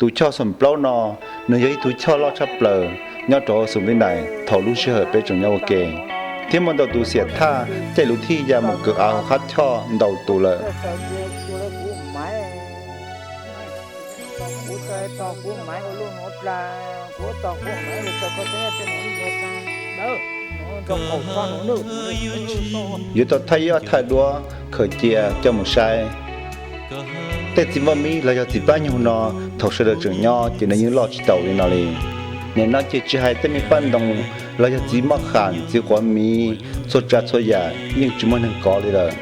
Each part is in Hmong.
Tus choj xoom plaub no, nws yog ib tug choj loj tshaj plaws nyob rau hauv Xoom Vib Nais thaum lub sij hawm peb tseem nyob ua ke, thiab muaj ntau tus xiam thaj caij lub thij ya mus kwv av hauv qab choj ntau tus lawm. Yuav tau thaij ib ob thaij duab khaws cia coj mus saib. Tej txiv moj mib los yog txiv pab nyuj no, thaum sawv daws tseem nyob ces nws yeej loj tsis taus li no li. Nim no ces tsis hais tej me paj ntoo los yog txiv moj kham, txiv quav miv, txhua tsav txhua yam yeej tsis muaj neeg kov li lawm.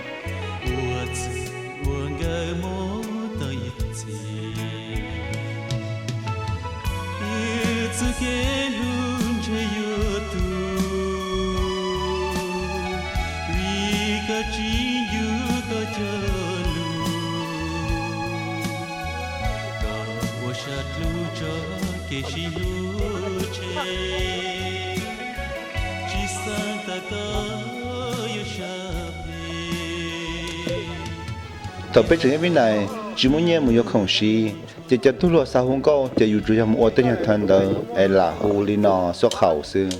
Thaum peb tseem nyob Vib Nais tsis muaj nyiaj mus yuav khoom siv, ces cov tub hluas xav hu nkauj ces yus tsuas yog mus ua tej nyuag thawv ntawv es lam hu li no xub qhaum xwb.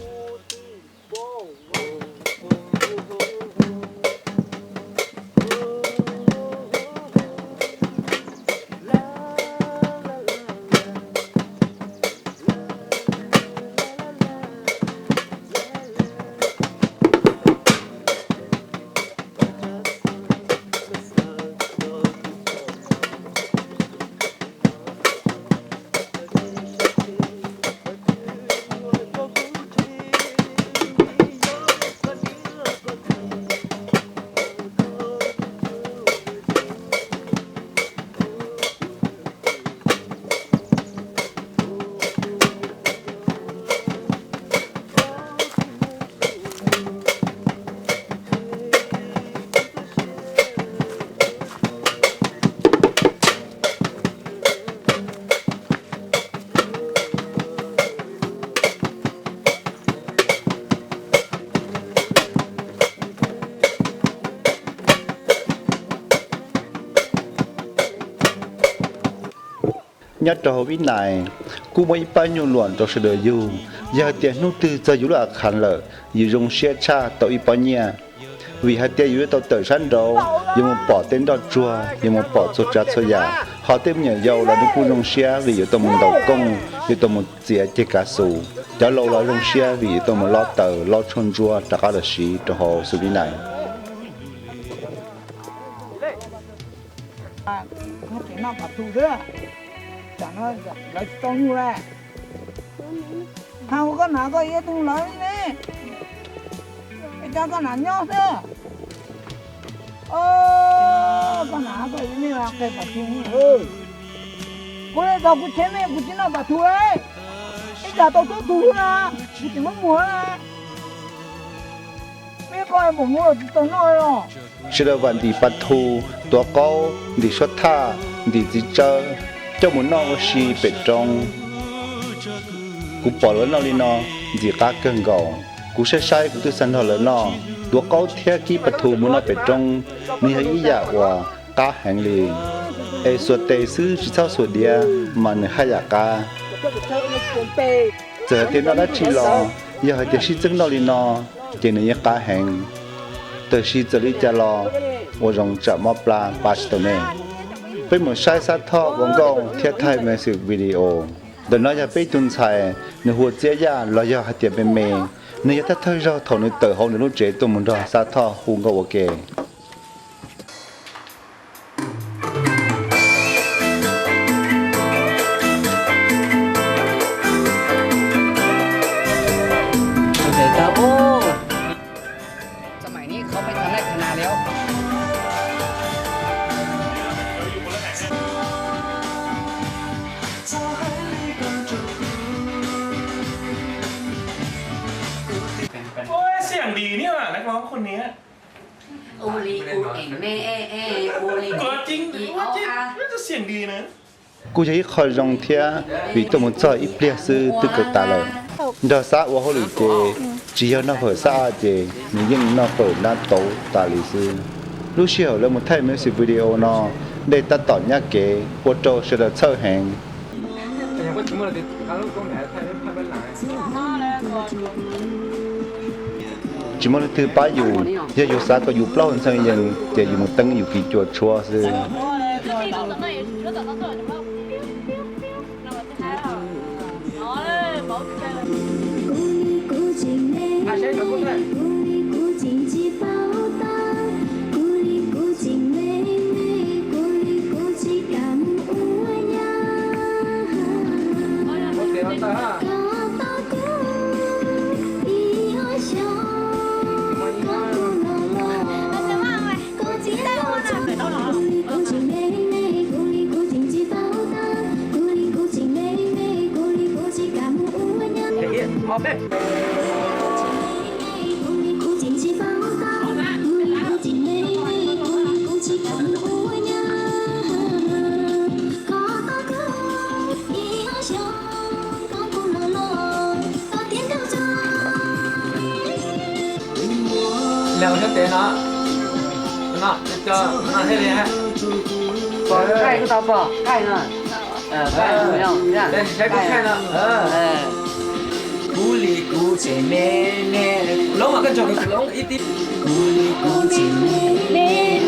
Nyob rau hauv Vib Nais kuj muaj ib pab nyuj luam rau sawv daws yug. Yog hais tias hnub twg txog yus lub a khav lawm, yus zoo siab tshaj tau ib pob nyiaj, vim hais tias yus yuav tau tawm sab nraud, yuav mus pom tej nroj tsuag, yuav mus pom txhua tsav txhua yam. Ho tej me nyuam yaus los nws kuj zoo siab vim yuav tau mus ntaus kooj, yuav tau mus txiav ceg kav xus. Cov laus los zoo siab vim yuav tau mus lob taws lob tshuaj ntsuab rov qab los siv rau hauv Xoom Vib Nais. Lawv tsis tau nyuj la. Hais ua koj nam koj iab tug lawv ne, es cov koj nam nyob xwb. Koj nam koj iab ne qe pas tu. Kuv le tog kuv cheb me kuv tsis noj pas tu la. Ib tsam tau tub tug na, kuv tsis muab muag la. Peb koj mus muab tsis tau noj los. Sawv daws vam ntim pas thu, tuav qaub, ntim suab thaj, ntim txiv tsawb, coj mus noj ua si pem roob. Kuv pom lawv noj li no, ntxim qab kawg nkaus. Kuv saib saib kuv twb xav nrog lawv noj. Tuav qaub thiab kib pas thu mus noj pem roob, nws yog ib yam uas qab heev li. Es xuas tes xwb tsis txhob xuas diav mas nws haj yam qab. Txawm hais tias noj dab tsi los, yog hais tias sib txeeb noj li no, ces nws yeej qab heev. Tab sis txawm li cas los ua zoo tsam mob plab pab tsis tau nej. Peb mus saib Xab Thoj ua nkauj thiab thaij music video. Ntawm no yog peb ib tug ntxhais, nws hu ua Txiab Yaj los yog hais tias Me Me. Nws yog thawj thawj zaug thaum nws tawm hauv nws lub tsev tuaj mus nrog Xab Thoj hu nkauj ua ke. Ôi, เสียงดีนี่หว่า นักร้องคนเนี้ย ตัวจริงตัวจริงน่าจะเสียงดีนะ Kuj yog ib qho zoo thiab, vim tuaj mus txog ib pliag xwb twb kawm tas lawm. Nrog Xab ua hauj lwm ces tsis yog noj fawm xab a ces nws yeej noj fawm nab tauv tas li xwb. Lub sij hawm lawv mus thaij music video no, dej tab tom nyab kev ua rau sawv daws txhawj heev. Tsis muaj leej twg pab yus, yog yus xav kom yus plaub hau ntxhee yees ces yus mus teeb yus kis cua tshuab xwb. Nws ua siab ntev no, no, no thiaj li hais. Pom thaij kuj tau, pom thaij no. Saib kuv thaij no. Kuv li kuv tseem me me, loob mas koj nrog kuv loob ib tib. Kuv li kuv tseem me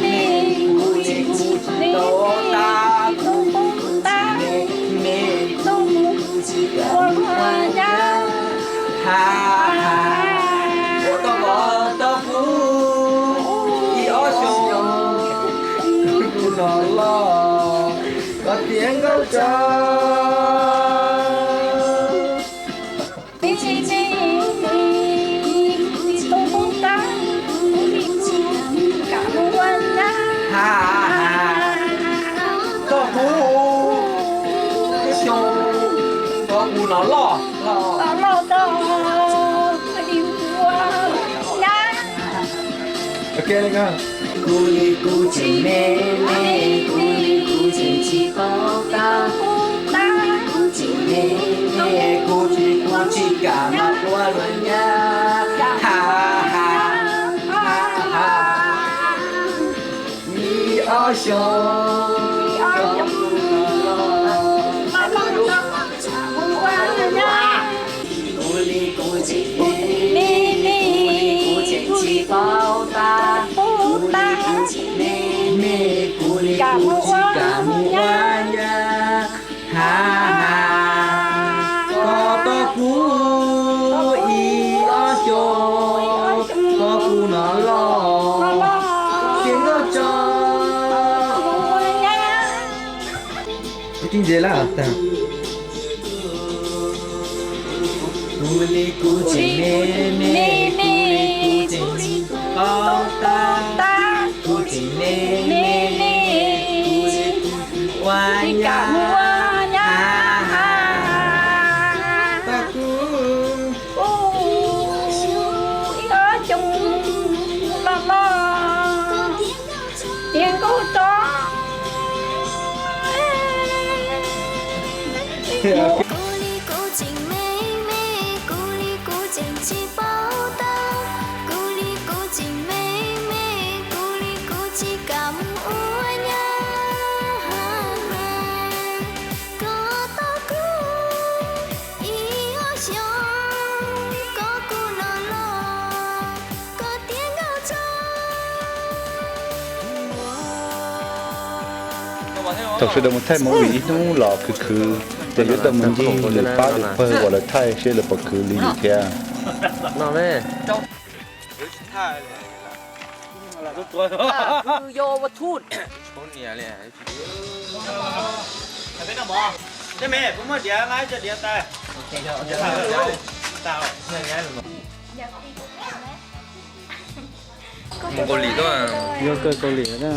me, kuv li kuv tseem tau tag, kuv li kuv tseem me me, kuv li kuv tseem tau ua nyab. Ha ha, ua tau koj tau kuv ib ob xyoos, kuv no los koj tiav nkauj tso. Ha ha, tau kuv ib xyoos, tau kuv no los, los, los tau kuv ua nyab. Kuv li kuv tseem me me, kuv li kuv tseem tsis paub tab, kuv li kuv tseem me me, kuv li kuv tsis kam los ua luag nyab. Ha ha ha ha, ib ob xyoos, ib ob xyoos, ua luag nyab. Kuv li kuv tseem me me, kuv li kuv tseem tsis paub tab, kuv li kuv tseem me me, kuv li kuv tsis kam mus ua nyab. Ha ha, koj tau kuv ib ob xyoos, koj kuv no los, tiav nkauj tso. Kuv tsis ntse lawm. Kuv li kuv tseem me me, kuv li kuv tseem tsis paub tab, kuv tseem me me, kuv li kuv ua nyab. Ha ha, tau kuv ib ob xyoos los los, tiav nkauj tso. Kuv li kuv tseem me me, kuv li kuv tseem tsis paub tab, kuv li kuv tseem me me, kuv li kuv tsis kam mus ua nyab. Koj tau kuv ib ob xyoos, koj kuv no los, koj tiav nkauj tso. Thaum sawv daws mus thaij movie ib hnub los khwv khwv, ces yuav tau mus ncig lwm pab lwm pawg uas lawv thaij seb lawv puas khwv li yus thiab. Mus Kaus Lim tuaj. Yog kawg Kaus Lim na.